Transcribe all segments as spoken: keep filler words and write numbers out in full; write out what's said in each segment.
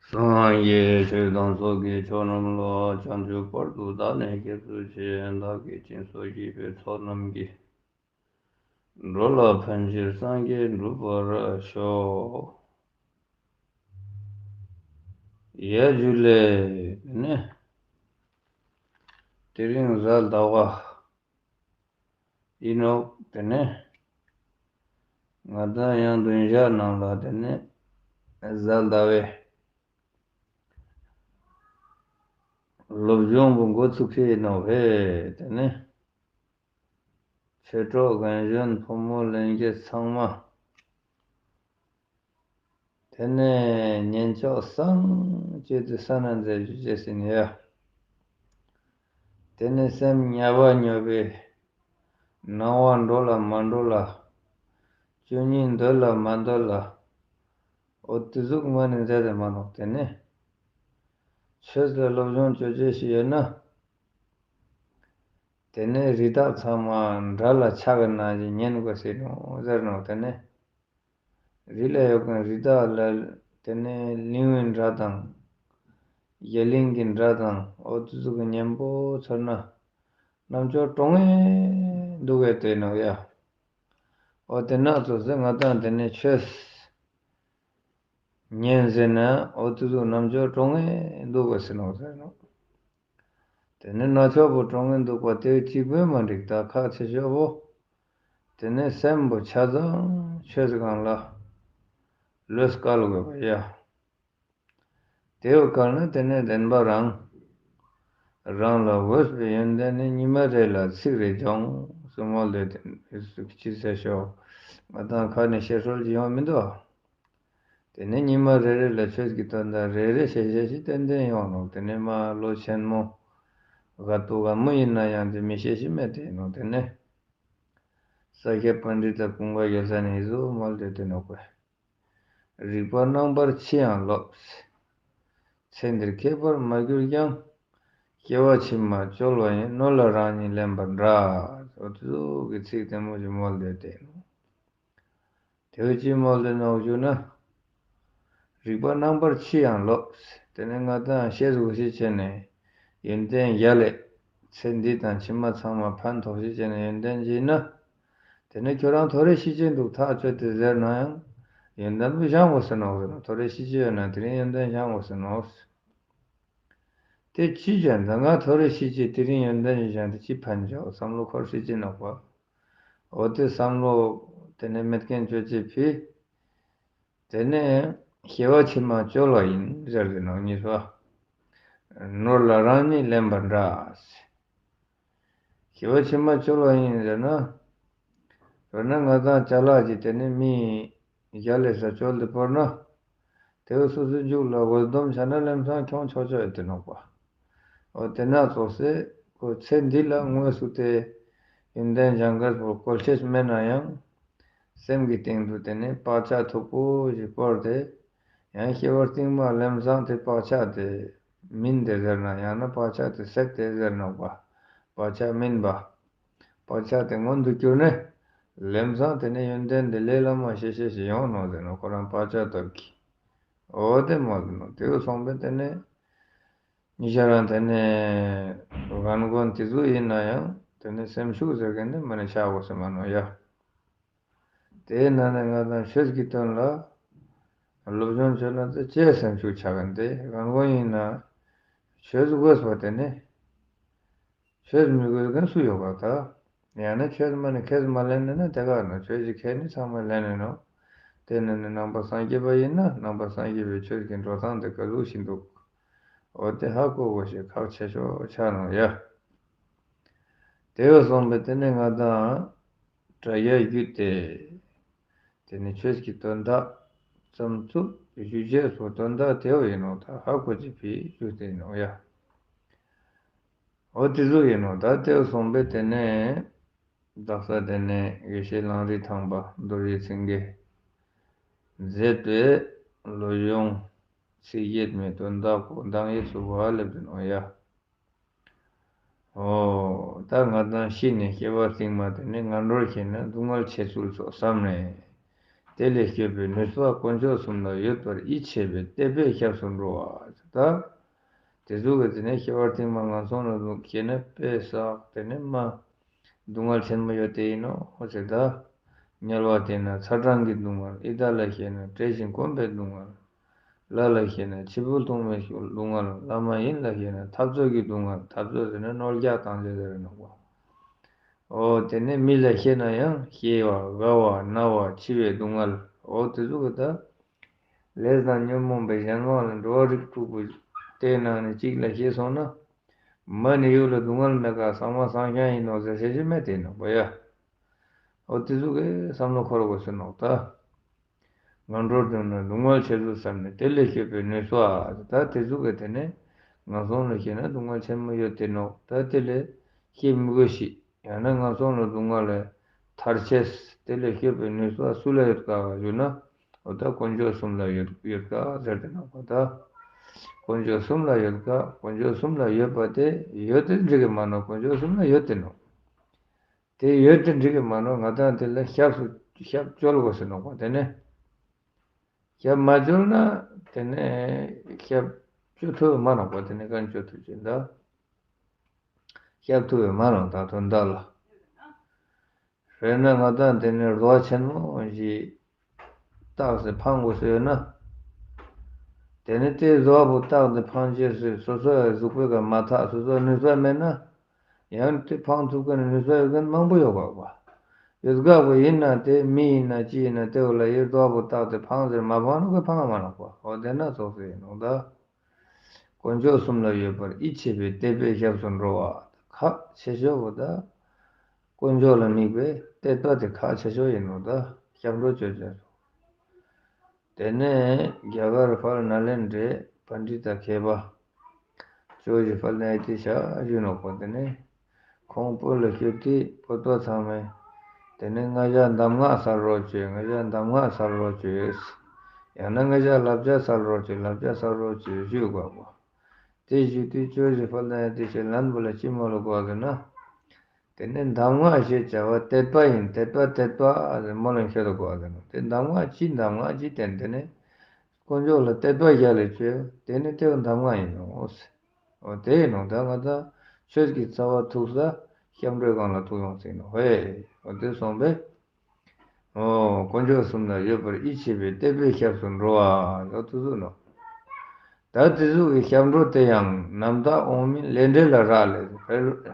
སངས་རྒྱས་ཆོས་དང་ཚོགས་ཀྱི་མཆོག་རྣམས་ལ། བྱང་ཆུབ་བར་དུ་བདག་ནི་སྐྱབས་སུ་མཆི། བདག་གིས་སྦྱིན་སོགས་བགྱིས་པའི་ཚོགས་རྣམས་ཀྱིས། འགྲོ་ལ་ཕན་ཕྱིར་སངས་རྒྱས་འགྲུབ་པར་ཤོག། ཡ་ཇུ་ལེ། ཏེ་ནེ་དེ་རིང་གཟའ་ཟླ་བ་ཨིན་ནོག། ཏེ་ནེ་ང་དང་ཡང་བདུན་ཞག་ནང་ལ་ཏེ་ནེ་གཟའ་ཟླ་བའི་སློབ་སྦྱོང་པོ་འགོ་ཚུགས་ཤེས་ཨིན་ནོག་ཧེ། ཏེ་ནེ་ཆོས་གྲོགས་རྒན་གཞོན་ཕོ་མོ་ལྷན་རྒྱས་ཚང་མ། ཏེ་ནེ་ཉན་ཆོག་སང་ཅེས་ཏེ་ས་ན་མཛད་ཞུ་ཅེས་ཨིན་ཡ། ཏེ་ནེ་སེམས་ཉ་བ་ཉོབ་པའི་སྣང་བ་འགྲོ་ལ་མ་འགྲོ་ལ། ཅོ་ཉིད་འདོད་ལ་མ་འདོད་ལ། འོ་ཏེ་ཟུག་མ་ནེ་མཛད་དེ་མ་ནོག། ཏེ་ནེ་ཆོས་ལ་སློབ་སྦྱོང་ཅོ་ཅེས་ཤིག་ཡོད་ན། ཏེ་ནེ་རི་དྭགས་ཚང་མ་དགྲ་ལ་ཆགས་ན་ཞིག་ཉན་དགོས་ཟེར་ནོག་ཟེར་ནོག། ཏེ་ནེ་རི་ལ་ཡོད་ཁན་རི་དྭགས་ལ་ཏེ་ནེ་གླིང་བའི་དགྲ་དང་། རྒྱ་གླིང་གི་དགྲ་དང་འོ་ཏེ་ཟུག་གི་ཉམ་པོ་ཚོར་ན་རྣམ་ཅོག་ཀྲོང་ངེ་དུག་གེ་ཏེ་ནོག་ཡ། འོ་ཏེ་ན་ཙོགས་སེ་ང་དང་ཏེ་ནེ་ཆོས་ཉན་ཟེར་ན་འོ་ཏེ་ཟུག་རྣམ་ཅོག་ཀྲོང་ངེ་དུག་གེ་ཟེར་ནོག་ཟེར་ནོག། ཏེ་ནེ་རྣམ་ཅོག་པོ་ཀྲོང་ངེ་དུག་པ་ཏེ་ཅིག་པོ་མ་འགྲིག། ད་ཁག་ཆེ་ཤོས་པོ་ཏེ་ནེ་སེམས་པོ་ཆ་ཚང་ཆོས་སྒང་ལ་ལོས་བཀལ་དགོས་པ་ཡ། ཏེ་བོ་བཀལ་ན་ཏེ་ནེ་བདེན་པ་རང་རང་ལ་འོས་པའི་ཡོན་ཏན་ནི་ཉི་མ་རེ་ལ་ཚིག་རེ་སྦྱོང་གསུངས་མོལ་ཏེ་ཏེ་ནེ་ཅི་ཟེར་ཤོག། ང་དང་ཁ་ནེ་བཤད་སྲོལ་ཅིག་ཡོང་མི་དུག། ཏེ་ནེ་ཉི་མ་རེ་རེ་ལ་ཆོས་ཀྱི་དོན་དག་རེ་རེ་བཤད་བཤད་ཤིག་ཏན་ཏན་ཡོང་ནོག། ཏེ་ནེ་མ་ལོ་ཆེན་མོ་ག་ཏོ་ག་མོ་ཨིན་ན་ཡང་ཏེ་མི་བཤད་ཤིག་མེད་དེ་ནོག། ཏེ་ནེ་ས་སྐྱ་པཎྜི་ཏ་ཀུན་དགའ་རྒྱལ་མཚན་ནི་ཟུག་མོལ་ཏེ་ཏེ་ནོག་པ། རིག་པ་རྣམ་པར་ཕྱིའང་ལོབས། ཚེ་འདིར་ཁྱད་པར་མ་གྱུར་ཀྱང་། སྐྱེ་བ་ཕྱི་མ་བཅོལ་བ་ཡིན། ནོར་ལ་རང་ཉིད་ལེན་པ་འདྲ། འོ་ཏེ་ཟུག་གི་ཚིག་ཏེ་མོ་ཞིག་མོལ་ཏེ་ཏེ་ནོག། ཏེ་བོ་ཅི་མོལ་ཏེ་ནོག་ཞུ་ན། རིག་པ་རྣམ་པར་ཕྱིའང་ལོབས། ཏེ་ནེ་ང་དང་ཤེས་དགོས་ཤེས་ཅན་ནི་ཡོན་ཏན་ཡ་ལེ། ཚེ་འདི་དང་ཕྱི་མ་ཚང་མ་ཕན་ཐོགས་ཤེས་ཅན་ནི་ཡོན་ཏན་ཅིག་ཨིན་ན། ཏེ་ནེ་ཁྱོ་རང་ཐོ་རེ་ཤེས་ཅན་དུག་ཐག་ཆོད་དེ་ཟེར་ན་ཡང་ཡོན་ཏན་པོ་ཤང་དགོས་ཟེར་ནོག་ཟེར་ན། ཐོ་རེ་ཤེས་ཅན་ཡོད་ན་དེ་རིང་ཡོན་ཏན་ཤང་དགོས་ཟེར་ནོག། ཏེ་ཅི་ཅན་ད་ང་ཐོ་རེ་ཤེས་ཅན་དེ་རིང་ཡོན་ཏན་ཅན་ཏེ་ཅི་ཕན་ཆོག་བསམ་བློ་འཁོར་ཤེས་ཅན་ནོག་པ། འོ་ཏེ་བསམ་བློ་ཏེ་ནེ་མེད་ཁན་ཅོ་ཅེས་ཕི། ཏེ་ནེ་སྐྱེ་བ་ཕྱི་མ་བཅོལ་བ་ཡིན་ཟེར་ཏེ་ནོག་གཉིས་པ། ནོར་ལ་རང་ཉིད་ལེན་པ་འདྲ། སྐྱེ་བ་ཕྱི་མ་བཅོལ་བ་ཡིན་ཟེར་ན། དཔེར་ན་ང་དང་ཅ་ལག་ཅིག་ཏེ་ནེ་མི་གཞན་ལ་ས་བཅོལ་ཏེ་བོར་ན། ཏེ་བོ་སོ་སོའི་མཇུག་ལ་འོད་སྡོམ་ཆ་ན་ལམ་སང་ཁྱོང་ཆོག་ཆོག་ཡོད་དེ་ནོག་པ། འོ་ཏེ་ན་ཙོགས་སེ་ཁོ་ཚེ་འདི་ལ་དངོས་སུ་ཏེ་ཡོན་ཏན་སྦྱང་དགོས་པོ་བཀོལ་ཤེས་མེད་ན་ཡང་། སེམས་ཀྱི་སྟེང་དུ་ཏེ་ནེ་བག་ཆགས་མཐུག་པོ་ཞིག་བོར་ཏེ། ཡང་སྐྱེ་བ་རྟིང་མ་ལམ་སང་ཏེ་བག་ཆགས་ཏེ་སྨིན་ཏེ་ཟེར་ན་ཡང་ན་བག་ཆགས་ཏེ་སད་དེ་ཟེར་ནོག་པ། བག་ཆགས་སྨིན་པ། བག་ཆགས་ཏེ་མངོན་དུ་གྱུར་ནེ་ལམ་སང་ཏེ་ནེ་ཡོན་ཏན་ཏེ་ལས་སླ་མོ་ཤེས་ཤེས་ཤིག་ཡོང་ནོག་ཟེར་ནོག། ཁོ་རང་བག་ཆགས་སྟོབས་ཀྱིས། འོ་ཏེ་མོལ་ཏེ་ནོག། ཏེ་བོ་སོང་པས་ཏེ་ནེ་ཉེ་ཞ་རང་ཏེ་ནེ་རྒན་རྒོན་ཏེ་ཟུག་ཨིན་ན་ཡང་ཏེ་ནེ་སེམས་ཤུགས་ཟེར་ཁན་ནི་མ་ནེ་ཆག་དགོས་ས་མ་ནོག་ཡ། ཏེའི་ནང་ནེ་ང་དང་ཆོས་ཀྱི་དོན་ལ་སློབ་སྦྱོང་ཅོ་ན་ཏེ་ཅི་སེམས་ཤུགས་ཆག་ཁན་ཏེ་རྒན་རྒོན་ཨིན་ན་ཆོས་དགོས་པ་ཏེ་ནེ་ཆོས་མི་དགོས་ཁན་སུ་ཡོད་ག་ད། ཡང་ན་ཆོས་མ་ནེ་ཁས་མ་ལེན་ན་ན་ཏེ་ག་ནོག། ཆོས་ཀྱི་ཁས་ནི་ཚང་མ་ལེན་ནི་ནོག། ཏེ་ནེ་ནི་ནང་པ་སངས་རྒྱས་པ་ཨིན་ན་ནང་པ་སངས་རྒྱས་པའི་ཆོས་ཀྱི་འགྲོ་སྟངས་ཏེ་ག་ཟུག་ཞིག་དུག། འོ་ཏེ་ཧ་གོ་དགོས་ཤེས་ཁག་ཆེ་ཤོས་ཆ་ནོག་ཡ། ཏེ་བོ་སོང་པས་ཏེ་ནེ་ང་དང་དྲ་རྒྱ་བརྒྱུད་དེ་ཏེ་ནེ་ཆོས་ཀྱི་དོན་དག་ཙམ་ཚུགས་ཞུ་ཅེས་སོ་དོན་དག་ཏེ་བོ་ཨིན་ནོག། ད་ཧ་གོ་ཅེས་ཕི་ཞུ་ཏེ་ཨིན་ནོག་ཡ། འོ་ཏེ་ཟུག་ཨིན་ནོག། ད་ཏེ་བོ་སོང་པས་ཏེ་ནེ་དག་ས་ཏེ་ནེ་དགེ་བཤེས་གླང་རི་ཐང་པ་རྡོ་རྗེ་འཆང་གིས་མཛད་པའི་བློ་སྦྱོང་ཚིགས་བརྒྱད་མའི་དོན་དག་པོ་གདངས་ཡིག་ཚུགས་པ་སླེབས་ཏེ་ཨིན་ནོག་ཡ། འོ་ད་ང་དང་ཤི་ནེ་སྐྱེ་བ་རྟིང་མ་ཏེ་ནེ་ངན་འགྲོར་སྐྱེས་ན་སྡུག་བསྔལ་ཆེ་ཚུལ་སོགས་བསམ་ནས་ དེ་ལས་སྐྱོབ་པའི་ནུས་པ་དཀོན་མཆོག་གསུམ་ལ་ཡོད་པར་ཡིད་ཆེས་པས་དད་པས་སྐྱབས་སུ་འགྲོ་བ། ད་དེ་ཟུག་གི་དེ་ནས་སྐྱེ་བ་རྟིང་མ་ངན་སོང་ལ་ལྟུང་ཁྱེར་ན་དཔེ་བསགས། དེ་ནས་མ་སྡུག་བསྔལ་ཆེན་མོ་ཡོད་དེ་ཡིན་ནོག་ཟེར། ད་དམྱལ་བ་དེ་ན་ཚ་གྲང་གི་སྡུག་བསྔལ། ཡི་དྭགས་ལ་ཤེས་ན་བཀྲེས་ཤིང་སྐོམ་པའི་སྡུག་བསྔལ། ལྷ་ལ་ཤེས་ན་འཆི་འཕོ་ལྟུང་བའི་སྡུག་བསྔལ། ལྷ་མ་ཡིན་ལ་ཤེས་ན་འཐབ་རྩོད་ཀྱི་སྡུག་བསྔལ། འཐབ་རྩོད་ཟེར་ན་རྣོ་རྒྱག་བཏང་ཅེས་ཟེར་ནོག་པ། འོ་དེ་ནས་མི་ལ་ཤེས་ན་ཡང་སྐྱེ་བ་རྒ་བ་ན་བ་འཆི་བའི་སྡུག་བསྔལ། འོ་དེ་ཟུག་གི་ད་ལས་དང་ཉོན་མོངས་པའི་གཞན་དབང་ལ་འགྲོ་བ་རིགས་དྲུག་པོ་དེའི་ནང་ནས་གཅིག་ལ་སྐྱེས་སོང་ན། མ་ནི་ཡུལ་ལ་སྡུག་བསྔལ་མེད་ཀ། ཚང་མ་སངས་རྒྱས་ཡིན་ནོག་ཟེར་ཤེས་ཀྱི་མེད་དེ་ནོག་པ་ཡ། འོ་དེ་ཟུག་གི་བསམ་བློ་འཁོར་དགོས་ཟེར་ནོག་ད། ངན་འགྲོར་ལྟུང་ན་སྡུག་བསྔལ་ཆེ་ཚུལ་བསམས་ནས། དེ་ལས་སྐྱོབ་པའི་ནུས་པ། ད་དེ་ཟུག་གི་དེ་ནས་ངན་སོང་ལ་སྐྱེས་ན་སྡུག་བསྔལ་ཆེན་མོ་ཡོད་དེ་ནོག་ད་དེ་ལས་སྐྱེ་མི་དགོས་ཤིག་ཡང་ན་ངན་སོང་ལ་སྡུག་བསྔལ་ལས་ཐར་ཅེས། དེ་ལས་སྐྱོབ་པའི་ནུས་པ་སུ་ལ་ཡོད་ཀ་ཞུ་ན། འོ་ད་དཀོན་མཆོག་གསུམ་ལ་ཡོད་ཡོད་ཀ་ཟེར་ཏེ་ནོག་པ་ད། དཀོན་མཆོག་གསུམ་ལ་ཡོད་ཀ། དཀོན་མཆོག་གསུམ་ལ་ཡོད་པ་དེ་ཡོད་དེ་འགྲིག་གི་མ་ནོག་དཀོན་མཆོག་གསུམ་ལ་ཡོད་དེ་ནོག་དེ་ཡོད་དེ་འགྲིག་གི་མ་ནོག་ང་དང་དེ་ལ་ཞབས་སུ་ཞབས་བཅོལ་དགོས་ཟེར་ནོག་པ། དེ་ནས་ཞབས་མ་བཅོལ་ན་དེ་ནས་ཞབས་བཅོལ་ཐུབ་མ་ནོག་པ། དེ་ནས་གང་བཅོལ་ཐུབ་ཅེས་ད་ཞབས་ཐུབ་མ་ནོག་ད་དོན་དག་ལ། དཔེར་ན་ང་དང་དེ་ནས་རྡོ་ཆེན་མོ་ཞིག་བཏགས་ཏེ་འཕང་དགོས་ཟེར་ན། དེ་ནས་དེ་རྡོ་བོ་བཏགས་ཏེ་འཕང་ཅེས་སི་སོ་སོའི་གཟུགས་པོའི་ཀ་མ་ཐག་སོ་སོའི་ནུས་པ་མེད་ན། ཡང་དེ་འཕང་ཐུབ་མཁན་ནུས་པ་ཡོད་མཁན་མང་པོ་ཡོད་པ་པ། ཡོད་དགའ་བོ་ཡིན་ན་དེ་མི་ཡིན་ན་ཅི་ཡིན་ན་དེ་བོ་ལ་ཡི་རྡོ་བོ་བཏགས་ཏེ་འཕང་ཟེར་མ་འཕང་ནོག་གི་འཕང་མ་ནོག་པ། འོ་དེ་ན་ཙོགས་ཟེར་ཡིན་ནོག་ད། དཀོན་མཆོག་གསུམ་ལ་ཡོད་པར་ཡིད་ཆེས་པས་དད་པས་སྐྱབས་སུ་འགྲོ་བ། ཁག་ཆེ་ཤོས་བོ་ད། དཀོན་མཆོག་ལ་དམིགས་པའི་དད་པ་དེ་ཁག་ཆེ་ཤོས་ཡིན་ནོག་ད། སྐྱབས་འགྲོ་བཅོ་བྱ་སོ། དེ་ནས་རྒྱ་གར་དཔལ་ནཱ་ལེནྡྲའི་པཎྜི་ཏ་མཁས་པ་ཇོ་བོ་རྗེ་དཔལ་ལྡན་ཨ་ཏི་ཤ་ཞུ་ནོག་པ། དེ་ནས་ཁོང་བོད་ལ་བཞུགས་དུས་བོད་པ་ཚང་མས་དེ་ནས་ང་ཞའི་གདམས་ངག་སལ་རོགས་བྱོས། ང་ཞའི་གདམས་ངག་སལ་རོགས་བྱོས། ཡང་ན་ང་ཞའི་བསླབ་བྱ་སལ་རོགས་བྱོས། བསླབ་བྱ་སལ་རོགས་བྱོས་ཞུས་པ་པ། དེ་ཞུས་དུས་ཇོ་བོ་རྗེ་དཔལ་ལྡན་ཨ་ཏི་ཤས་ལན་པོ་ལ་ཅི་མོལ་ལ་གོ་ཟེར་ན། དེ་ནས་གདམས་ངག་ཞེས་བྱ་བ་དད་པ་ཡིན། དད་པ་དད་པ་ཟེར་མོལ་ལ་ཁྱེར་དུ་གོ་ཟེར་ན། དེ་གདམས་ངག་ཅི་གདམས་ངག་ཅི་བསྟན། དེ་ནས་དཀོན་མཆོག་ལ་དད་པ་རྒྱ་ལས་བཅོས། དེ་ནས་དེ་བོ་གདམས་ངག་ཡིན་ནོག་འོ་དེ་ཡིན་ནོག་ད་ང་དང་ཆོས་ཀྱི་རྩ་བ་ཐུག་ས་སྐྱབས་འགྲོའི་སྒང་ལ་ཐུག་ཡོང་ཟེར་ནོག་ཧེ། འོ་དེ་སོང་པས། འོ་དཀོན་མཆོག་གསུམ་ལ་ཡོད་པར་ཡིད་ཆེས་པས་དད་པས་སྐྱབས་སུ་འགྲོ་བ། འོ་དེ་ཟུག་ནོག་ད་དེ་ཟུག་གི་སྐྱབས་འགྲོ་དེ་ཡང་རྣམ་དག་འོག་མིན་ལས་འབྲས་ལ་རག་ལས།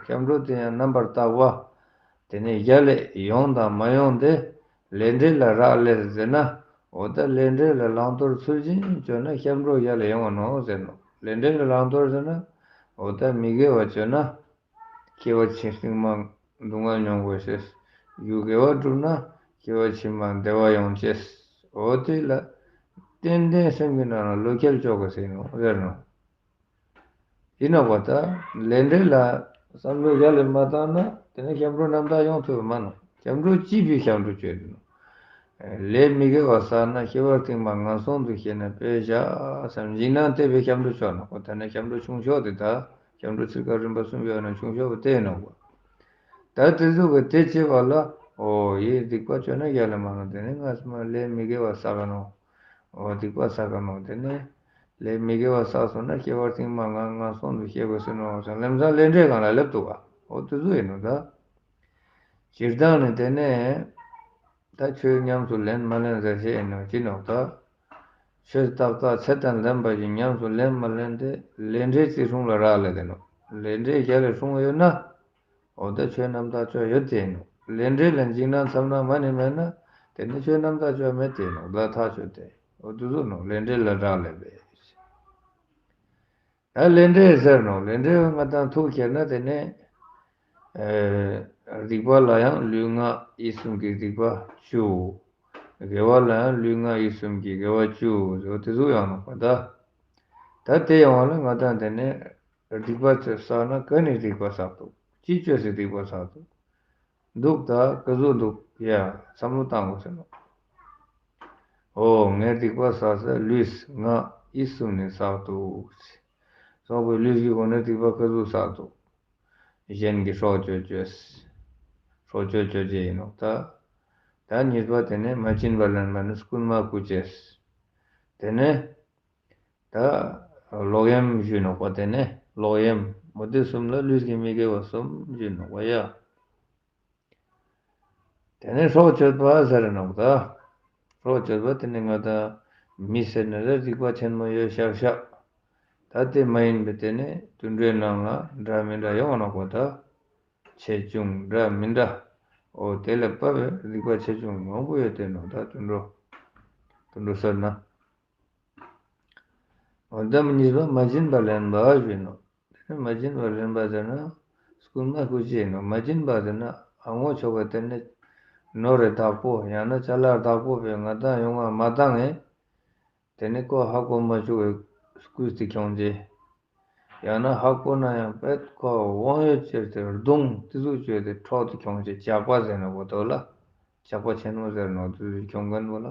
སྐྱབས་འགྲོ་དེ་ཡང་རྣམ་པར་དག་པ། དེ་ནས་རྒྱ་ལས་ཡོང་དང་མ་ཡོང་དེ་ལས་འབྲས་ལ་རག་ལས་ཟེར་ན། འོ་ད་ལས་འབྲས་ལ་བླང་དོར་ཚུལ་བཞིན་བཅོས་ན་སྐྱབས་འགྲོ་རྒྱ་ལས་ཡོང་བ་ནོག་ཟེར་ནོག་ལས་འབྲས་ལ་བླང་དོར་ཟེར་ན། འོ་ད་མི་དགེ་བ་བཅོས་ན། སྐྱེ་བ་ཕྱི་རྟིང་མ་སྡུག་བསྔལ་མྱོང་དགོས་ཤེས། རྒྱུ་དགེ་བ་བསྒྲུབས་ན་སྐྱེ་བ་ཕྱི་མ་བདེ་བ་ཡོང་ཅེས། འོ་དེ་ལ་ཏན་ཏན་སེམས་ཀྱི་ནང་ལ་བློ་ཁེལ་བཅོ་དགོས་ཟེར་ནོག་ཟེར་ནོག་ཡིན་ནོག་པ་ད། ལས་འབྲས་ལ་བསམ་བློ་རྒྱ་ལས་མ་བཏང་ན་དེ་ནས་སྐྱབས་འགྲོ་རྣམ་དག་ཡོང་ཐུབ་མ་ནོག་སྐྱབས་འགྲོ་ཅི་ཕིའི་སྐྱབས་འགྲོ་བཅོས་ནོག་ལས་མི་དགེ་བ་བསགས་ན་སྐྱེ་བ་རྟིང་མ་ངན་སོང་དུ་སྐྱེས་ན་དཔེ་བཞག་བསམ་འཇིགས་སྣང་དེ་བས་སྐྱབས་འགྲོ་ཆོག་ནོག་པ། ད་ནི་སྐྱབས་འགྲོ་ཆུང་ཤོས་དེ་ད་སྐྱབས་འགྲོ་ཚིག་ཀ་རིམ་པ་གསུམ་ཡོད་ན་ཆུང་ཤོས་པོ་དེ་ཡིན་ནོག་པ། ད་དེ་ཟུག་གི་དེ་བྱེད་པ་ལ་འོ་ཡིས་སྡིག་པ་བཅོས་ན་རྒྱ་ལས་མ་ནོག་དེ་ནི་ང་སྨོས་ལས་མི་དགེ་བ་བསགས་ནོག་འོ་སྡིག་པ་བསགས་ནོག་དེ་ནི་ལས་མི་དགེ་བ་བསགས་སོང་ན་སྐྱེ་བ་རྟིང་མ་ངན་ངན་སོང་དུ་སྐྱེ་དགོས་ཟེར་ནོག་ཟེར་ལམ་སང་ལས་འབྲས་སྒང་ལ་སླེབས་འདུག་ག་འོ་དེ་ཟུག་ཡིན་ནོག་ད། སྤྱིར་བཏང་ནི་དེ་ནས་ད་ཆོས་ཉམས་སུ་ལེན་མ་ལེན་ཟེར་ཤེས་ཡིན་ནོག་ཅི་ནོག་ད། ཆོས་ཏག་ཏག་ཚད་དང་ལྡན་པ་ཞིག་ཉམས་སུ་ལེན་མ་ལེན་དེ་ལས་འབྲས་རྩིས་སྲུང་ལ་རག་ལས་དེ་ནོག་ལས་འབྲས་རྒྱ་ལས་སྲུང་ཡོད་ན། འོ་ད་ཆོས་རྣམ་དག་བཅོ་ཡོད་དེ་ནོག་ལས་འབྲས་ལ་འཇིགས་སྣང་འཚབ་སྣང་མ་ནི་མེད་ན་དེ་ནི་ཆོས་རྣམ་དག་བཅོ་མེད་དེ་ནོག་ད་ཐག་ཆོད་དེ་འོ་དེ་ཟུག་ནོག་ལས་འབྲས་ལ་རག་ལས་པས། ད་ལས་འབྲས་ཟེར་ནོག་ལས་འབྲས་ང་དང་ཐུག་ཁྱེར་ན་དེ་ནས་ཨེ་སྡིག་པ་ལ་ཡང་ལུས་ངག་ཡིད་གསུམ་གྱི་སྡིག་པ་བཅུ། དགེ་བ་ལ་ཡང་ལུས་ངག་ཡིད་གསུམ་གྱི་དགེ་བ་བཅུ་ཟེར་དེ་ཟུག་ཡོང་ནོག་པ་ད། ད་དེ་ཡོང་བ་ལ་ང་དང་དེ་ནས་སྡིག་པ་བཅོས་བསགས་ན་ག་ནི་སྡིག་པ་བསགས་འདུག་ཅི་བཅོས་སེ་སྡིག་པ་བསགས་འདུག་འདུག་ད་ག་ཟུག་འདུག་ཡ་བསམ་བློ་བཏང་དགོས་ཟེར་ནོག་འོ་ངས་སྡིག་པ་བསགས་ས་ལུས་ངག་ཡིད་གསུམ་ནས་བསགས་འདུག་སོགས་པའི་ལུས་ཀྱི་སྒོ་ནས་སྡིག་པ་ག་ཟུག་བསགས་འདུག་གཞན་གྱི་སྲོག་གཅོད་བཅོས། སྲོག་གཅོད་བཅོ་བྱེད་ཡིན་ནོག་ད། ད་གཉིས་པ་དེ་ནས་མ་བྱིན་པ་ལེན་པ་ནི་རྐུན་མ་རྐུ་ཅེས། དེ་ནས་ད་ལོག་གཡེམ་ཞུ་ནོག་པ། དེ་ནས་ལོག་གཡེམ་འོ་དེ་གསུམ་ལ་ལུས་ཀྱི་མི་དགེ་བ་གསུམ་ཞུ་ནོག་པ་ཡ། དེ་ནས་སྲོག་གཅོད་པ་ཟེར་ནོག་ད། སྲོག་གཅོད་པ་དེ་ནི་ང་ད་མི་ཟེར་ན་ལ་སྡིག་པ་ཆེན་མོ་ཡོད་ཤག་ཤག། ད་དེ་མ་ཡིན་པའི་དེ་ནས་དུད་འགྲོའི་ནང་ལ་འདྲ་མི་འདྲ་ཡོང་ནོག་པ་ད། ཆེ་ཆུང་འདྲ་མི་འདྲ། འོ་དེ་ལ་བབ་པའི་སྡིག་པ་ཆེ་ཆུང་མང་པོ་ཡོད་དེ་ནོག་ད་དུད་འགྲོ། དུད་འགྲོ་ཟེར་ན། འོ་དེ་མ་གཉིས་པ་མ་བྱིན་པ་ལེན་པ་ཞུ་ནོག། དེ་ནས་མ་བྱིན་པ་ལེན་པ་ཟེར་ན་རྐུན་མ་རྐུ་ཅེས་ཡིན་ནོག། མ་བྱིན་པ་ཟེར་ན་ཨ་ངོ་ཆོག་ག་དེ་ནས་ནོར་རེ་བདག་པོ་ཡང་ན་ཅ་ལག་བདག་པོ་བས་ང་ད་ཡོང་བ་མ་བཏང་ངས། དེ་ནས་ཁོ་ཧ་གོ་མ་བཅུག་པའི་རྐུས་ཏེ་ཁྱོང་ཅེས། ཡང་ན་ཧ་གོ་ན་ཡང་པད་ཁོ་དབང་ཡོད་ཅེས་ཏེ་རྡུང་དེ་ཟུག་བཅོས་ཏེ་འཕྲོག་ཏེ་ཁྱོང་ཅེས་ཇག་པ་ཟེར་ནོག་པ་དོ་ལ། ཇག་པ་ཆེན་མོ་ཟེར་ནོག་དེ་ཟུག་ཁྱོང་མཁན་པོ་ལ།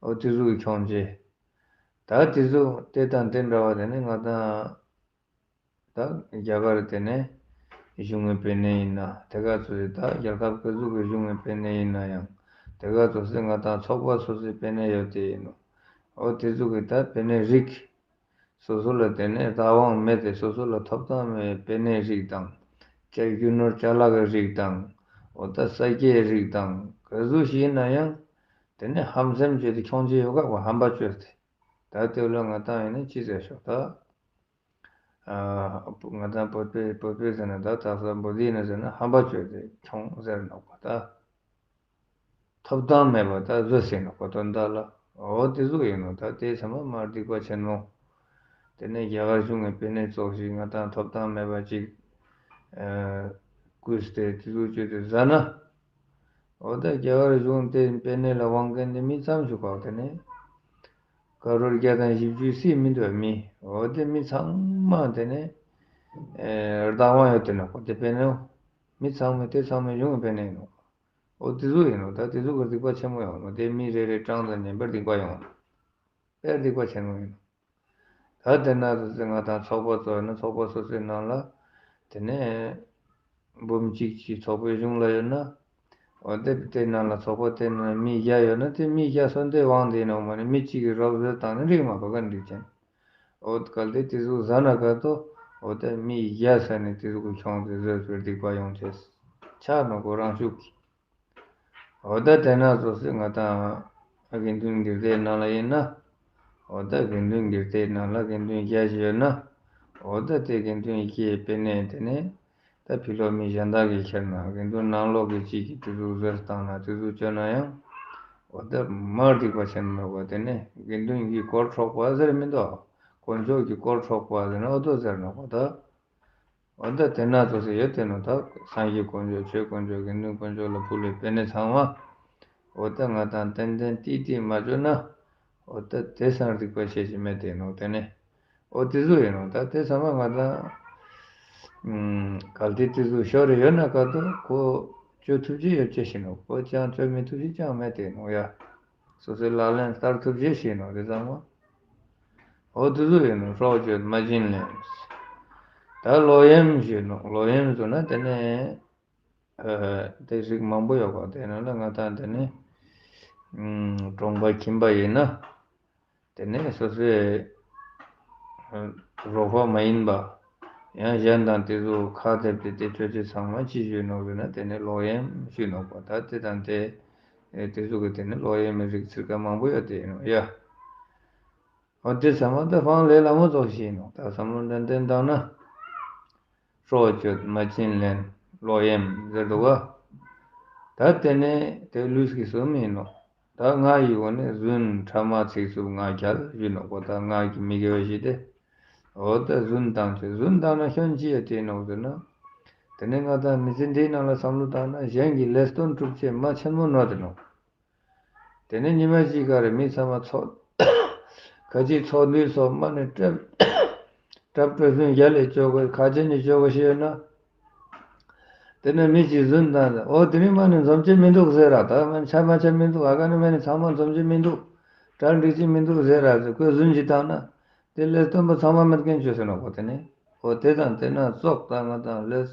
འོ་དེ་ཟུག་ཁྱོང་ཅེས། ད་དེ་ཟུག་དེ་དང་དེ་འདྲ་བ་དེ་ནི་ང་དང་ད་རྒྱ་གར་དེ་ནས་གཞུང་གི་པེ་ནེ་ཡིན་ན་དེ་ག་ཚོ་སི་ད་རྒྱལ་ཁབ་ཀ་ཟུག་གི་གཞུང་གི་པེ་ནེ་ཡིན་ན་ཡང་དེ་ག་ཚོ་སི་ང་དང་ཚོགས་པ་སོ་སོའི་པེ་ནེ་ཡོད་དེ་ཡིན་ནོག། འོ་དེ་ཟུག་གི་ད་པེ་ནེ་རིགས་སོ་སོ་ལ་དེ་ནས་བདག་དབང་མེད་དེ་སོ་སོ་ལ་ཐོབ་ཐང་མེད་པེ་ནེ་རིགས་དང་། ཀྱ་རྒྱུ་ནོར་ཅ་ལག་གི་རིགས་དང་། འོ་ད་ས་སྐྱའི་རིགས་དང་ག་ཟུག་ཞིག་ཡིན་ན་ཡང་དེ་ནས་ཧམ་སེམས་བཅོས་ཏེ་ཁྱོང་ཅེས་ཡོད་ཀ་བ་ཧམ་པ་བཅོས་ཏེ། ད་དེ་ལ་ང་དང་ཡིན་ན་ཅི་ཟེར་ཤོག་ད། ཨ་ང་དང་བོད་པའི་བོད་པའི་ཟེར་ན་ད་དག་ས་བོད་ཡིན་ན་ཟེར་ན་ཧམ་པ་བཅོས་ཏེ་ཁྱོང་ཟེར་ནོག་པ་ད། ཐོབ་ཐང་མེད་པ་ད་བཟོས་ཟེར་ནོག་པ་དོན་དག་ལ། འོ་དེ་ཟུག་ཡིན་ནོག་ད། དེ་ཚང་མ་མ་སྡིག་པ་ཆེན་མོ། དེ་ནས་རྒྱ་གར་གཞུང་གི་པེ་ནེ་ཙོགས་ཤིག་ང་དང་ཐོབ་ཐང་མེད་པ་ཅིག་ཨ་རྐུས་ཏེ་དེ་ཟུག་བཅོས་ཏེ་ཟ་ན། འོ་ད་རྒྱ་གར་གཞུང་དེ་པེ་ནེ་ལ་དབང་མཁན་དེ་མི་ཙམ་ཞིག་གོ་དེ་ནས་ཀ་རོར་བརྒྱ་དང་བཞི་བཅུ་སྲིད་མི་འདུག་མི། འོ་དེ་མི་ཚང་མ་དེ་ནས་ཨེ་བདག་དབང་ཡོད་དེ་ནོག་པ་དེ་པེ་ནེ། མི་ཚང་མ་དེ་ཚང་མ་གཞུང་གི་པེ་ནེ་ཡིན་ནོག། འོ་དེ་ཟུག་ཡིན་ནོག་ད། དེ་ཟུག་གི་སྡིག་པ་ཆེན་མོ་ཡོང་ནོག། དེ་མི་རེ་རེ་གྲངས་དང་མཉམ་པར་སྡིག་པ་ཡོང་ནོག། དཔེ་སྡིག་པ་ཆེན་མོ་ཡིན་ནོག། ད་དེ་ན་སོ་སོའི་ང་དང་ཚོགས་པ་ཚོ་ཡོད་ན་ཚོགས་པ་སོ་སོའི་ནང་ལ་དེ་ནས་འབུམ་གཅིག་གི་ཚོགས་པའི་གཞུང་ལ་ཡོད་ན། འོ་དེ་དེ་ནང་ལ་ཚོགས་པ་དེ་ནང་མི་བརྒྱ་ཡོད་ན་དེ་མི་བརྒྱ་སོ་དེ་དབང་དེ་ནོག་མ་ནི་མི་གཅིག་གི་རོབ་བཟོས་བཏང་ན་འགྲིག་མ་པ་ག་འགྲིག་ཅན། འོ་གལ་ཏེ་དེ་ཟུག་ཟ་ན་ག་ཏོ་འོ་དེ་མི་བརྒྱ་ཟ་ནས་དེ་ཟུག་གི་ཁྱོང་དེ་བཟོས་པའི་སྡིག་པ་ཡོང་ཅེས་ཆ་ནོག་གོ་རང་ཤུགས་ཀྱིས། འོ་ད་དེ་ན་སོ་སོའི་ང་དང་དགེ་འདུན་གྱི་སྡེ་ནང་ལ་ཡིན་ན། འོ་ད་དགེ་འདུན་གྱི་སྡེ་ནང་ལ་དགེ་འདུན་བརྒྱ་ཞིག་ཡོད་ན། འོ་ད་དེ་དགེ་འདུན་བརྒྱའི་པེ་ནེ་དེ་ནས་ད་ཕི་ལོགས་མི་གཞན་དག་གིས་ཁྱེར་ན་དགེ་འདུན་ནང་ལོགས་ཀྱི་གཅིག་གིས་དེ་ཟུག་བཟོས་བཏང་ན་དེ་ཟུག་བཅོས་ན་ཡང་། འོ་ད་མ་སྡིག་པ་ཆེན་མོ་གོ་དེ་ནས་དགེ་འདུན་གྱི་དཀོར་འཕྲོག་པ་ཟེར་མི་འདུག། དཀོན་མཆོག་གི་དཀོར་འཕྲོག་པ་ཟེར་ན་འོ་དོ་ཟེར་ནོག་པ་ད། འོ་ད་དེ་ན་ཚོ་སེ་ཡོད་དེ་ནོ་ད་སངས་རྒྱས་དཀོན་མཆོག་ཆོས་དཀོན་མཆོག་དགེ་འདུན་དཀོན་མཆོག་ལ་ཕུལ་བའི་པེ་ནེ་ཚང་མ། འོ་ད་ང་དང་ཏན་ཏན་ཏིག་ཏིག་མ་བཅོས་ན། འོ་ད་དེ་སང་སྡིག་པ་ཆེ་ཞིག་མེད་དེ་ནོ་དེ་ནས། འོ་དེ་ཟུག་ཡིན་ནོ་ད་དེ་ཚང་མ་ང་དང་། གལ་ཏེ་དེ་ཟུག་ཤོར་རེ་ཡོད་ན་ག་ཏོ་ཁོ་བཅོས་ཐུབ་ཅེས་ཡོད་ཅེས་ཤིག་ནོ། ཁོ་ཅང་བཅོས་མི་ཐུབ་ཅེས་ཅང་མེད་དེ་ནོ་ཡ། སོ་སོའི་ལག་ལེན་བསྟར་ཐུབ་ཅེས་ཤིག་ནོ་དེ་ཚང་མ། འོ་དེ་ཟུག་ཡིན་ནོ། སྲོག་གཅོད་མ་བྱིན་ལེན། ད་ལོག་གཡེམ་ཞུ་ནོ། ལོག་གཡེམ་ཞུ་ན་དེ་ནས་ཨ་དེ་རིགས་མང་པོ་ཡོད་པ་དེ་ནང་ལ་ང་དང་དེ་ནས་ཨ་གྲོང་པ་ཁྱིམ་པ་ཡིན་ན་དེ་ནས་སོ་སོའི་ཨ་རོགས་པ་མ་ཡིན་པ་ཡང་གཞན་དང་དེ་ཟུག་ཁ་གཏད་དེ་དེ་ཆོས་ཅི་ཚང་མ་ཅི་ཞུ་ནོ་ཟེར་ན་དེ་ནས་ལོག་གཡེམ་ཞུ་ནོ་པ། ད་དེ་དང་དེ་ཨེ་དེ་ཟུག་གི་དེ་ནས་ལོག་གཡེམ་མི་རིགས་ཚིར་ཀ་མང་པོ་ཡོད་དེ་ཡིན་ནོ་ཡ། འོ་དེ་ཚང་མ་ད་སྤང་ལེ་ལ་མོ་ཙོགས་ཤིག་ཡིན་ནོ། ད་བསམ་བློ་འདྲ་འདྲ་བཏང་ན། སྲོག་གཅོད་མ་བྱིན་ལེན་ལོག་གཡེམ་ཟེར་འདུག་ག། ད་དེ་ནས་དེ་ལུས་ཀྱི་གསུམ་ཡིན་ནོ། ད་ང་ཡི་སྒོ་ནས་རྫུན་ཕྲ་མ་ཚིག་རྩུབ་ང་རྒྱལ་ཡིན་ནོ་གོ། ད་ང་གི་མི་དགེ་བ་བཞི་སྟེ། འོ་ད་རྫུན་བཏང་ཆེ་རྫུན་བཏང་ན་སྐྱོན་ཅི་ཡོད་དེ་ནོ་ཟེར་ན། དེ་ནས་ང་ད་མི་ཚེ་འདིའི་ནང་ལ་བསམ་བློ་བཏང་ན་གཞན་གྱི་ལས་དོན་སྒྲུབ་ཆེ་མ་ཆེན་མོ་ནོ་དེ་ནོ། དེ་ནས་ཉི་མ་གཅིག་ག་རེ་མི་ཚང་མ་ཚོགས། ཁ་ཅིག་ཚོགས་འདུའི་སོགས་མ་ནས་སྐྲབ། སྐྲབ་སྤྲོ་སུན་རྒྱལ་ལས་བཅོ་དགོས་ཁ་ཆེ་ནས་བཅོ་དགོས་ཤེས་ཡོད་ན། དེ་ནས་མི་གཅིག་རྫུན་བཏང་ད་འོ་དེ་རིང་མ་ནས་འཛོམས་ཀྱི་མི་འདུག་ཟེར་ར། ད་མ་ནས་ཆ་མ་ཆ་མི་འདུག་ཨ་ཀ་ནས་མ་ནས་ཚང་མ་འཛོམས་ཀྱི་མི་འདུག་གྲ་འགྲིག་ཀྱི་མི་འདུག་ཟེར་ར་ཟེར་ཁོས་རྫུན་གྱི་བཏང་ན། དེ་ལས་སྟོན་པ་ཚང་མ་མེད་མཁན་བཅོས་ཟེར་ནོ་གོ་དེ་ནས། འོ་དེ་དང་དེ་ན་ཙོགས་ད་ང་དང་ལས།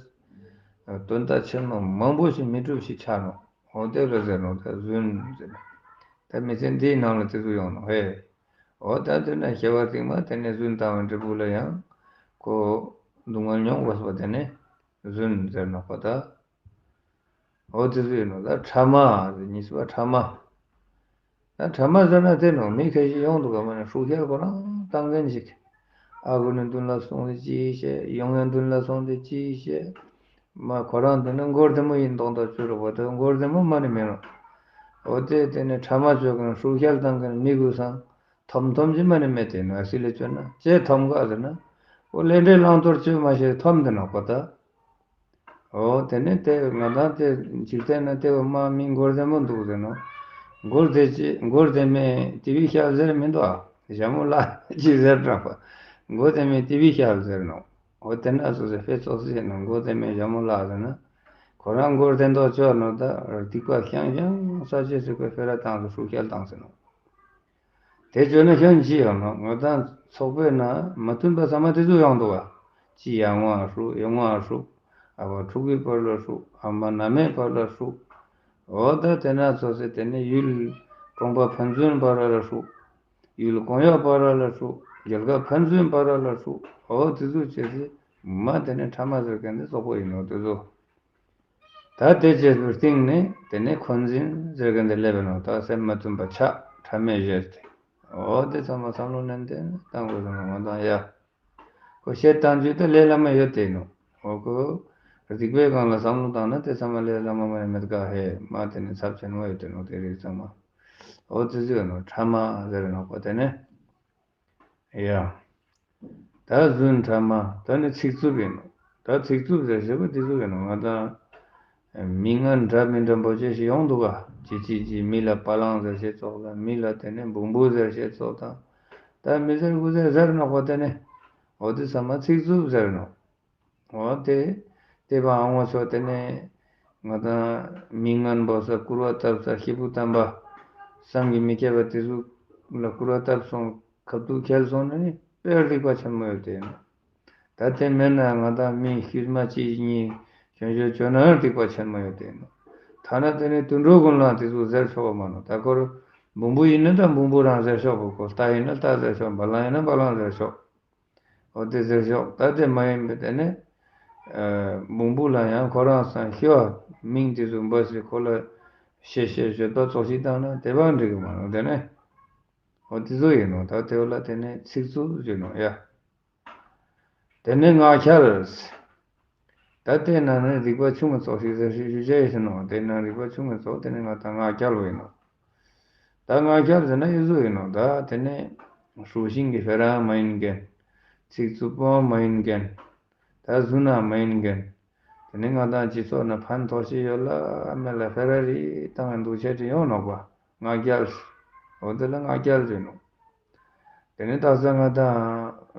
དོན་དག་ཆེན་མོ་མང་པོ་ཞིག་མི་འགྲུབ་ཞིག་ཆགས་ནོ། འོ་དེ་ལ་ཟེར་ནོག་ད་རྫུན་ཟེར། ད་མི་ཚེ་འདིའི་ནང་ལ་དེ་ཚོ་ཡོང་ནོག་ཧེ། འོ་ད་དེ་ན་སྐྱེ་བ་རྟིང་མ་དེ་ནས་རྫུན་བཏང་བའི་འབྲས་བུ་ལ་ཡང་ཁོ་སྡུག་བསྔལ་མྱོང་དགོས་པ་དེ་ནས་རྫུན་ཟེར་ནོག་པ་ད། འོ་དེ་ཚོ་ཡིན་ནོག་ད་ཕྲ་མ་ཟེར་གཉིས་པ་ཕྲ་མ། ད་ཕྲ་མ་ཟེར་ན་དེ་ནོག་མི་ཁ་ཤས་ཡོང་འདུག་ག་མ་ནི་ཧྲུག་ཤལ་ཁོ་རང་བཏང་མཁན་ཞིག་ཨ་ཁུ་ནི་མདུན་ལ་སོང་སྟེ་ཅི་བཤད། ཡོང་ཡང་མདུན་ལ་སོང་སྟེ་ཅི་བཤད། མ་ཁོ་རང་དེ་ནི་མགོ་བདེ་མོ་ཡིན་མདོག་མདོག་བཅོས་རོགས་པ་དེ་མགོ་བདེ་མོ་མ་ནི་མེད་ནོག་འོ་དེ་དེ་ནི་ཕྲ་མ་བཅོ་མཁན་ཧྲུག་ཤལ་བཏང་མཁན་མི་གུན་སང་འཐོམ་འཐོམ་ཅིག་མ་ནི་མེད་དེ་ནོག་ཨ་སི་ལེ་བཅོས་ན་ཅི་འཐོམ་ག་ཟེར་ན། འོ་ལས་འབྲས་བླང་དོར་བཅོས་མ་ཤེས་འཐོམ་དེ་ནོག་པ་ད། འོ་དེ་ནས་དེ་ང་དང་དེ་འཇིག་རྟེན་ན་དེ་བོ་མ་མི་མགོ་བདེ་མོ་འདུག་ཟེར་ནོག་མགོ་བདེ་ཅི་མགོ་བདེ་མེད་དེ་བི་ཤལ་ཟེར་མི་འདུག་ཨ། ཞྭ་མོ་ལ་ཅི་ཟེར་དྲག་པ། མགོ་བདེ་མེད་དེ་བི་ཤལ་ཟེར་ནོག་འོ་དེ་ན་སོ་སོ་ཕེ་ཙོགས་ཟེར་ནོག་མགོ་བདེ་མེད་ཞྭ་མོ་ལ་ཟེར་ན། ཁོ་རང་མགོ་བདེ་མདོག་བཅོས་ནོག་ད་སྡིག་པ་ཤང་ཤང་ས་ཆེ་ཟེར་ཁོས་ཕེ་ར་བཏང་ཟེར་ཧྲུག་ཤལ་བཏང་ཟེར་ནོག་དེ་བཅོས་ན་སྐྱོན་ཅི་ཡོང་ནོག་ང་དང་ཚོགས་པའི་ནང་མ་མཐུན་པ་ཚང་མ་དེ་ཚོ་ཡོང་འདུག་ག་ཅི་ཡར་ངོ་ཨ་ཧྲུག་ཡོང་ངོ་ཨ་ཧྲུག་ཨ་བ་ཕྲུ་གུའི་བར་ལ་ཧྲུག་ཨ་མ་མནའ་མའི་བར་ལ་ཧྲུག་འོ་ད་དེ་ན་ཚོ་སེ་དེ་ནས་ཡུལ་གྲོང་པ་ཕན་ཚུན་བར་ལ་ཧྲུག་ཡུལ་གོང་ཡོག་བར་ལ་ཧྲུག་རྒྱལ་ཁབ་ཕན་ཚུན་བར་ལ་ཧྲུག་འོ་དེ་ཚོ་བྱས་ཏེ་མ་དེ་ནས་ཕྲ་མ་ཟེར་མཁན་དེ་ཙོག་པོ་ཡིན་ནོག་དེ་ཚོ། ད་དེ་བྱས་པའི་སྟེང་ནས་དེ་ནས་འཁོན་འཛིན་ཟེར་མཁན་དེ་སླེབས་པ་ནོག་ད་སེམས་མ་མཐུན་པ་ཆགས་ཕྲ་མས་བཞེས་ཏེ། འོ་དེ་ཚང་མ་བསམ་བློ་ནན་ཏན་བཏང་དགོས་ནོག་ང་དང་ཡ། ཁོ་བཤད་སྟངས་ཅིག་ད་ལས་སླ་མ་ཡོད་དེ་ནོག་འོ་ཁོ་སྡིག་པའི་སྒང་ལ་བསམ་བློ་བཏང་ན་དེ་ཚང་མ་ལས་སླ་མ་མ་ཡིན་མེད་ག་ཧེ་མ་དེ་ནས་ཚབས་ཆེན་མོ་ཡོད་དེ་ནོག་དེ་རིགས་ཚང་མ། འོ་དེ་ཚོ་ཡོད་ནོག་ཕྲ་མ་ཟེར་ནོག་པ་དེ་ནས། ཡ། ད་རྫུན་ཕྲ་མ་ད་ནི་ཚིག་རྩུབ་ཡིན་ནོག་ད་ཚིག་རྩུབ་ཟེར་ཞེས་པ་དེ་ཚོ་ཡིན་ནོག་ང་དང་མི་ངན་འདྲ་མི་འདྲ་པོ་ཅི་ཞིག་ཡོང་འདུག་ག་ཅི་ཅི་ཅི་མི་ལ་པ་ལང་ཟེར་ཞེས་ཙོགས་དང་མི་ལ་དེ་ནས་བུང་བུ་ཟེར་ཞེས་ཙོགས་དང་། ད་མི་ཟེར་དགུ་ཟེར་ཟེར་ནོག་པ་དེ་ནས། འོ་དེ་ཚང་མ་ཚིག་རྩུབ་ཟེར་ནོག་འོ་དེ། དེ་བ་ཨ་ངོ་ཚོ་དེ་ནས་ང་དང་མི་ངན་པོ་ས་སྐུར་བ་བཏབ་ས་སྐྱེས་བུ་དམ་པ་བསམ་གྱིས་མི་ཁྱབ་པ་དེ་ཚོ་ལ་སྐུར་བ་བཏབ་སོང་ཁབ་ཏུ་ཁྱེར་སོང་ན་ནི་དཔེ་སྡིག་པ་ཆེན་མོ་ཡོད་དེ་ཡིན་ནོག་ད་དེ་མེད་ན་ང་དང་མི་ཤུལ་མ་གཅིག་གཉིས་གྱོན་གྱོན་གྱོན་ན་ཡང་སྡིག་པ་ཆེན་མོ་ཡོད་དེ་ཡིན་ནོག་ཐ་ན་དེ་ནས་དུད་འགྲོ་ཀུན་ལ་དེ་ཚོ་ཟེར་ཆོག་པ་མ་ནོག་ད་ཁོ་བུང་བུ་ཡིན་ན་ད་བུང་བུ་རང་ཟེར་ཆོག་པ་ཁོ་རྟ་ཡིན་ན་རྟ་ཟེར་ཆོག་བ་ལང་ཡིན་ན་བ་ལང་ཟེར་ཆོག་འོ་དེ་ཟེར་ཤོག་ད་དེ་མ་ཡིན་པའི་དེ་ནས། ཨ་བུང་བུ་ལ་ཡང་ཁོ་རང་སང་ཤི་བ་མིང་དེ་ཚོ་འབོད་སྲིད་ཁོ་ལ་ཤེས་ཤེས་ཞོད་པ་ཙོགས་ཤིག་བཏང་ན་དེ་བ་འགྲིག་གི་མ་ནོག་དེ་ནས། འོ་དེ་ཚོ་ཡིན་ནོག་ད་དེ་བ་ལ་དེ་ནས་ཚིག་རྩུབ་ཟེར་ནོག་ཡ། དེ་ནས་ངག་འཁྱལ། ད་དེ་ནང་ནས་རིག་པ་ཆུང་ངུ་ཙོགས་ཤིག་ཟེར་ཞུ་ཞུ་བྱ་ཡི་ཟེར་ནོག་དེ་ནང་རིག་པ་ཆུང་ངུ་ཙོགས་དེ་ནས་ང་དང་ངག་འཁྱལ་བ་ཡིན་ནོག་ད་ངག་འཁྱལ་ཟེར་ན་ཡི་ཟུག་ཡིན་ནོག་ད་དེ་ནས་ཧྲུག་ཤིང་གི་ཕེ་ར་མ་ཡིན་མཁན། ཚིག་རྩུབ་པོ་མ་ཡིན་མཁན། ད་རྫུན་ན་མ་ཡིན་མཁན། དེ་ནས་ང་དང་སྤྱི་ཚོགས་ན་ཕན་ཐོགས་ཤིག་ཡོད་ལ་མེད་ལ་ཕེ་ར་རི་བཏང་ངན་འདུག་ཆེད་དུ་ཡོང་ནོག་པ་ངག་འཁྱལ། འོ་དེ་ལ་ངག་འཁྱལ་ཟེར་ནོག་དེ་ནས་ད་ས་ང་དང་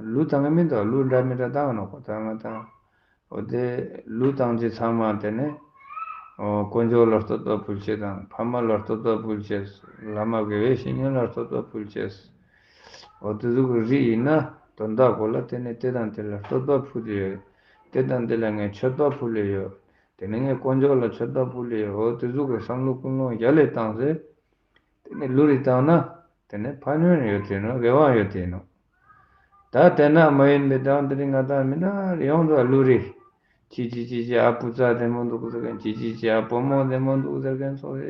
གླུ་བཏང་གི་མི་འདུག་གླུ་འདྲ་མི་འདྲ་བཏང་ནོག་པ་ད་ང་དང་། འོ་དེ་གླུ་བཏང་ཅེས་ཚང་མ་དེ་ནས། འོ་དཀོན་མཆོག་ལ་བསྟོད་པ་ཕུལ་ཅེས་དང་ཕ་མ་ལ་བསྟོད་པ་ཕུལ་ཅེས། བླ་མ་དགེ་བའི་བཤེས་གཉེན་ལ་བསྟོད་པ་ཕུལ་ཅེས། འོ་དེ་ཟུག་གི་རིགས་ཡིན་ན་དོན་དག་གོ་ལ་དེ་ནས་དེ་དང་དེ་ལ་བསྟོད་པ་ཕུལ་ཏེ་ཡོད། དེ་དང་དེ་ལ་ངས་མཆོད་པ་ཕུལ་ལེ་ཡོད། དེ་ནས་ངས་དཀོན་མཆོག་ལ་མཆོད་པ་ཕུལ་ལེ་ཡོད། འོ་དེ་ཟུག་གི་བསམ་བློ་ཀུན་སློང་རྒྱ་ལས་བཏང་ཟེར། དེ་ནས་གླུ་རིགས་བཏང་ན། དེ་ནས་ཕན་ཡོན་ཡོད་དེ་ནོག་དགེ་བའང་ཡོད་དེ་ནོག་ད་དེ་ན་མ་ཡིན་པའི་དང་དེ་རིང་ང་དང་མི་འདྲ་ཡོང་འདུག་གླུ་རིགས། ཅི་ཅི་ཅི་ཅི་ཨ་བུ་ཙ་བདེ་མོ་འདུག་ཟེར་མཁན། ཅི་ཅི་ཅི་ཨ་བུ་མོ་བདེ་མོ་འདུག་ཟེར་མཁན་ཙོགས་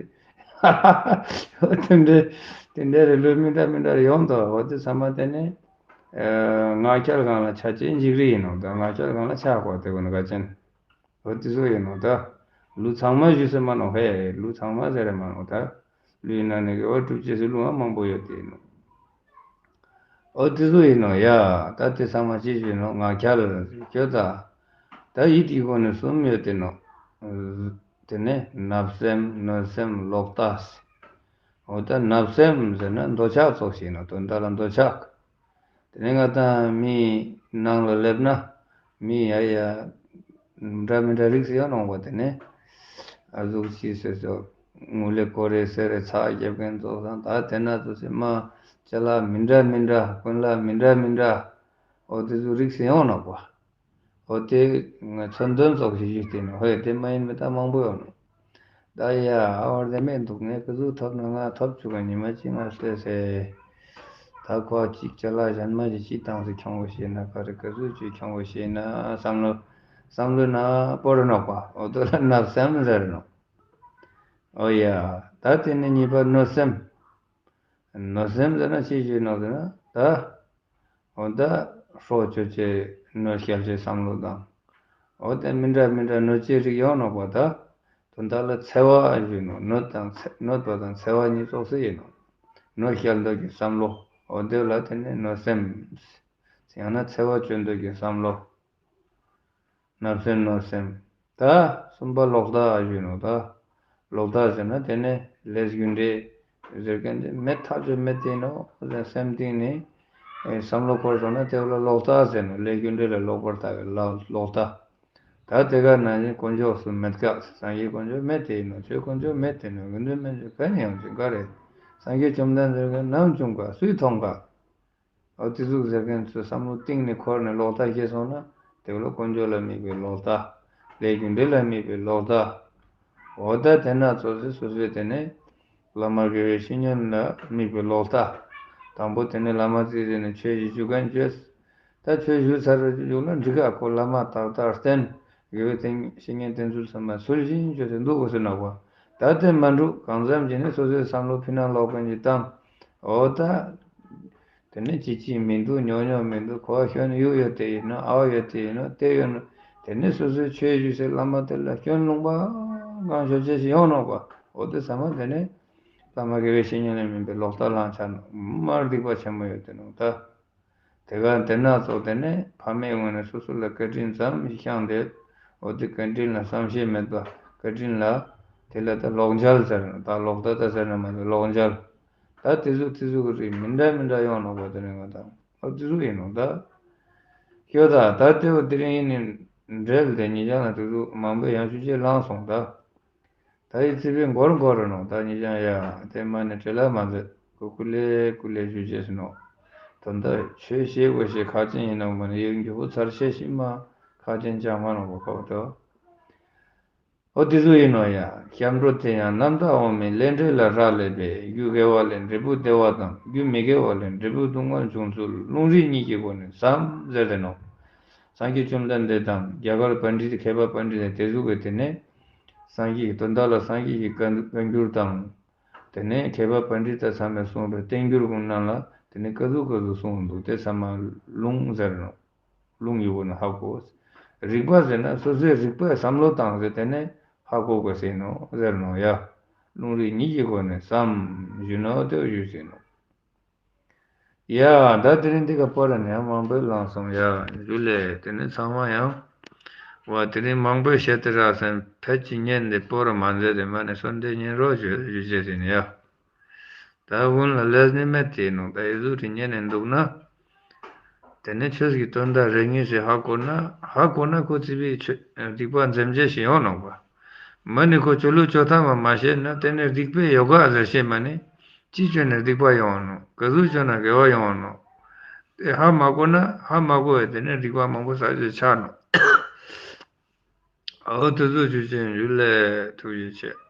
རེད། དེ་འདྲའི་དེ་འདྲའི་རེ་ལུས་མི་འདྲ་མི་འདྲ་ཡོང་འདུག་འོ་དེ་ཚང་མ་དེ་ནས་ཨ་ངག་འཁྱལ་སྒང་ལ་ཆ་ཅེས་འཇིགས་རི་ཡིན་ནོག་ད་ངག་འཁྱལ་སྒང་ལ་ཆ་གོ་དེ་ཀུན་ག་ཅན། འོ་དེ་ཚོ་ཡིན་ནོག་ད། གླུ་ཚང་མ་ཞུས་ཟེར་མ་ནོག་ཧེ། གླུ་ཚང་མ་ཟེར་རེ་མ་ནོག་ད། གླུའི་ནང་ནས་དགེ་བ་སྒྲུབ་ཅེས་སི་གླུ་ཡང་མང་པོ་ཡོད་དེ་ཡིན་ནོག་འོ་དེ་ཚོ་ཡིན་ནོག་ཡ། ད་དེ་ཚང་མ་ཅི་ཞུས་ནོག་ངག་འཁྱལ་ཞུས་ད། ད་ཡིད་ཀྱི་སྒོ་ནས་གསུམ་ཡོད་དེ་ནོག་དེ་ནས་བརྣབ་སེམས་གནོད་སེམས་ལོག་ལྟ། འོ་ད་བརྣབ་སེམས་ཟེར་ན་འདོད་ཆགས་ཙོགས་ཤིག་ཡིན་ནོག་དོན་དག་ལ་འདོད་ཆགས། དེ་ནས་ང་དང་མི་ནང་ལ་སླེབས་ན། མི་ཡ་ཡ། འདྲ་མི་འདྲ་རིགས་ཡོང་ནོག་པ་དེ་ནས། ཨ་ཟུག་ཅིག་ཟེར་ཙོགས། ངུ་ལེ་ཀོ་རེ་ཟེར་རེ་ཚ་རྒྱབ་མཁན་ཙོགས་དང་ད་དེ་ན་ཙོགས་སེ་མ། ཅ་ལག་མི་འདྲ་མི་འདྲ་ཀུན་ལ་མི་འདྲ་མི་འདྲ། འོ་དེ་ཟུག་རིགས་ཡོང་ནོག་པ། འོ་དེ་ང་མཚོན་དོན་ཙོགས་ཤིག་ཞུས་ཏེ་ནོག་ཧོ་དེ་མ་ཡིན་མི་ད་མང་པོ་ཡོང་ནོག་ད་ཡ་ཨ་བར་དེ་མེད་འདུག་ངས་ཀ་ཟུག་ཐོབ་ན་ང་ཐོབ་བཅུག་ག་ཉི་མ་གཅིག་ང་སླེ་སེ། ད་ཁོ་གཅིག་ཅ་ལག་གཞན་མ་ཞིག་ཅི་བཏང་སེ་ཁྱོང་གོ་ཤེས་ན་ག་རེ་ཀ་ཟུག་ཅིག་ཁྱོང་གོ་ཤེས་ན་བསམ་བློ་བསམ་བློ་ན་པོ་རུ་ནོག་པ། འོ་དོ་ལ་བརྣབ་སེམས་ཟེར་ནོག་འོ་ཡ། ད་དེ་ནི་གཉིས་པ་གནོད་སེམས། གནོད་སེམས་ཟེར་ན་ཅི་ཞིག་ནོག་ཟེར་ན་ད། འོ་ད་སྲོག་གཅོད་ཅེས་གནོད་སྐྱེལ་ཅེས་བསམ་བློ་དང་། འོ་དེ་མི་འདྲ་མི་འདྲ་གནོད་ཅེས་རིགས་ཡོང་ནོག་པ་ད། དོན་དག་ལ་འཚེ་བ་ཞུ་ནོག་གནོད་དང་འཚེ་གནོད་པ་དང་འཚེ་བ་གཉིས་ཙོགས་སེ་ཡིན་ནོག་གནོད་སྐྱེལ་འདོད་ཀྱི་བསམ་བློ། འོ་དེ་ལ་དེ་ནི་གནོད་སེམས། ཡང་ན་འཚེ་བ་སྐྱོན་འདོད་ཀྱི་བསམ་བློ། བརྣབ་སེམས་གནོད་སེམས། ད་གསུམ་པ་ལོག་ལྟ་ཞུ་ནོག་ད། ལོག་ལྟ་ཟེར་ན་དེ་ནི་ལས་རྒྱུ་འབྲས་ཟེར་མཁན་དེ་མེད་ཐག་ཆོད་མེད་དེ་ནོག་ཟེར་སེམས་གཏིང་ནས་བསམ་བློ་འཁོར་སོང་ན་དེ་ལ་ལོག་ལྟ་ཟེར་ནོག་ལས་རྒྱུ་འབྲས་ལ་ལོག་པར་ལྟ་བའི་ལ་ལོག་ལྟ། ད་དེ་ག་ནང་བཞིན་དཀོན་མཆོག་གསུམ་མེད་ཀ་སངས་རྒྱས་དཀོན་མཆོག་མེད་དེ་ནོག་ཆོས་དཀོན་མཆོག་མེད་དེ་ནོག་དགེ་འདུན་མན་ཆད་ག་ནས་ཡོང་ཅིག་ག་རེད། སངས་རྒྱས་བཅོམ་ལྡན་འདས་ཀྱིས་ནམ་བྱུང་ག་སུས་མཐོང་ག་འོ་དེ་ཟུག་ཟེར་མཁན་ཚོའི་བསམ་བློ་གཏིང་ནས་འཁོར་ནས་ལོག་ལྟ་སྐྱེས་སོང་ན་དེ་ལ་དཀོན་མཆོག་ལ་དམིགས་པའི་ལོག་ལྟ། ལས་རྒྱུ་འབྲས་ལ་དམིགས་པའི་ལོག་ལྟ། འོ་ད་དེ་ན་ཙོགས་སེ་སོ་སོའི་དེ་ནས་བླ་མ་དགེ་བའི་བཤེས་གཉེན་ལ་དམིགས་པའི་ལོག་ལྟ། དང་པོ་དེ་ནས་བླ་མ་རྩིས་ཟིན་ནས་ཆོས་ཞུ་མཁན་བཅོས། ད་ཆོས་ཞུ་ཚར་རེ་ཞུ་ལ་འགྲིག་ག་ཁོ་བླ་མ་ཏག་ཏག་བསྟེན། དགེ་བའི་བཤེས་གཉེན་བསྟེན་ཚུལ་ཚང་མ་ཚུལ་བཞིན་བཅོས་ཏེ་འདུག་གོ་ཟེར་ནོག་པ། ད་དེ་མ་འགྲུབ་གང་འཚམ་ཅིག་ནི་སོ་སོའི་བསམ་བློ་ཕི་ནང་ལོག་མཁན་ཅིག་བཏང་། འོ་ད། དེ་ནི་ཅི་ཅི་མི་འདུག་ཉོ་ཉོ་མི་འདུག་ཁོ་ཤོན་ཡུ་ཡོད་དེ་ཡིན་ནོག་ཨ་བ་ཡོད་དེ་ཡིན་ནོག་དེ་ཡོད་ནོག་དེ་ནི་སོ་སོའི་ཆོས་ཞུ་སའི་བླ་མ་དེ་ལ་སྐྱོན་ལུང་པ་གང་ཤོད་ཅེས་ཤིག་ཡོང་ནོག་པ། འོ་དེ་ཚང་མ་དེ་ནི་བླ་མ་དགེ་བའི་བཤེས་གཉེན་ལ་དམིགས་པའི་ལོག་ལྟ་ལངས་ཆ་ནོག་མར་སྡིག་པ་ཆེན་མོ་ཡོད་དེ་ནོག་ད། དེ་ག་དེ་ན་ཙོགས་དེ་ནི་ཕ་མའི་ངོས་ནས་སོ་སོ་ལ་བཀའ་དྲིན་ཙམ་ཞིག་བསྐྱངས་ཏེ། འོ་དེ་བཀའ་དྲིན་ལ་བསམ་ཤེས་མེད་པ། བཀའ་དྲིན་ལ་དེ་ལ་ད་ལོག་འཇལ་ཟེར་ནོག་ད་ལོག་ལྟ་ད་ཟེར་ན་མ་ཟད་ལོག་འཇལ། ད་དེ་ཟུག་དེ་ཟུག་གི་རིགས་མི་འདྲ་མི་འདྲ་ཡོང་ནོག་པ་དེ་ནི་ང་དང་འོ་དེ་ཟུག་ཡིན་ནོག་ད། ཁྱོད་ད་ད་དེ་འོ་དེ་རིང་ཡིན་ནི་འབྲེལ་དེ་ཉེ་རང་ལ་དེ་ཟུག་མང་པོ་ཡང་ཞུ་ཅེས་ལངས་སོང་ད། ད་ཡི་ཙི་བའི་མགོར་མགོར་ར་ནོག་ད་ཉེ་རང་ཡ་དེ་མ་ནི་བྲེལ་ལ་མ་མཛད་ཀུ་ཀུ་ལེ་ཀུ་ལེ་ཞུ་ཅེས་ནོག་དོན་དག་ཆོས་བཤད་དགོས་ཤེས་ཁག་ཅན་ཡིན་ནོག་མ་ནི་ཡོད་འགྱུར་བོ་ཚར་ཤེས་ཤིག་མ་ཁག་ཅན་ཅང་མ་ནོག་པ་ཁོ་ད། འོ་དེ་ཟུག་ཡིན་ནོག་ཡ། སྐྱབས་འགྲོ་དེ་ཡང་རྣམ་དག་འོག་མིན་ལས་འབྲས་ལ་རག་ལས་པས། རྒྱུ་དགེ་བ་ལས་འབྲས་བུ་བདེ་བ་དང་། རྒྱུ་མི་དགེ་བ་ལས་འབྲས་བུ་སྡུག་བསྔལ་འབྱུང་ཚུལ་ལུང་རིགས་གཉིས་ཀྱི་སྒོ་ནས་སམ་ཟེར་ཏེ་ནོག་སངས་རྒྱས་བཅོམ་ལྡན་འདས་དང་རྒྱ་གར་པཎྜི་ཏ་མཁས་པ་པཎྜི་ཏ་དེ་ཟུག་གི་དེ་ནས་སངས་རྒྱས་ཀྱི་དོན་དག་ལ་སངས་རྒྱས་ཀྱི་བཀའ་བཀའ་འགྱུར་དང་། དེ་ནས་མཁས་པ་པཎྜི་ཏ་ཚང་མས་གསུངས་པའི་བསྟན་འགྱུར་ཀུན་ནང་ལ་དེ་ནས་ཀ་ཟུག་ཀ་ཟུག་གསུངས་འདུག་དེ་ཚང་མ་ལུང་ཟེར་ནོག་ལུང་ཡོད་པ་ན་ཧ་གོ། རིགས་པ་ཟེར་ན་སོ་སོའི་རིགས་པས་བསམ་བློ་བཏང་ཟེར་དེ་ནས་ཧ་གོ་དགོས་ཟེར་ནོག་ཟེར་ནོག་ཡ། ལུང་རིགས་གཉིས་ཀྱི་སྒོ་ནས་སམ་ཞུ་ནོག་དེ་ཞུ་ཟེར་ནོག་ཡ། ད་དེ་རིང་འདི་ག་པར་ནས་མང་པོ་ལངས་སོང་ཡ། ཞུ་ལེ་དེ་ནས་ཚང་མ་ཡང་བ་དེ་རིང་མང་པོ་བཤད་དེ་རག་སེམས་ཕལ་གྱི་ཉན་དེ་པོ་ར་མ་མཛད་དེ་མ་ནས་སོན་དེ་ཉན་རོགས་ཞུ་ཞུ་ཅེས་ཟེར་ནི་ཡ། ད་དགུན་ལ་ལས་ནི་མེད་དེ་ནོག་ད་ཨི་ཟུག་རེ་ཉན་ནས་འདུག་ན། དེ་ནས་ཆོས་ཀྱི་དོན་དག་རེ་གཉིས་ཤིག་ཧ་གོ་ན་ཧ་གོ་ན་ཁོ་ཙི་བའི་ཆོས་སྡིག་པ་འཛེམ་བྱེད་ཞིག་ཡོང་ནོག་པ། མ་ནི་ཁོ་ཆོས་ལུགས་སྤྱོད་སྟངས་མ་མ་ཤེས་ན་དེ་ནས་སྡིག་པའི་ཡོ་ག་ཟེར་ཤེས་མ་ནི། ཅི་བཅོས་ནས་སྡིག་པ་ཡོང་ནོག་ག་ཟུག་བཅོས་ན་དགེ་བ་ཡོང་ནོག་དེ་ཧ་མ་གོ་ན་ཧ་མ་གོ་བས་དེ་ནས་སྡིག་པ་མང་པོ་བསགས་རྒྱུ་ཆགས་ནོག་འོ་དེ་ཚོ་ཞུ་ཅེས་ཡིན། ཞུ་ལེ་ཐུགས་རྗེ་ཆེ།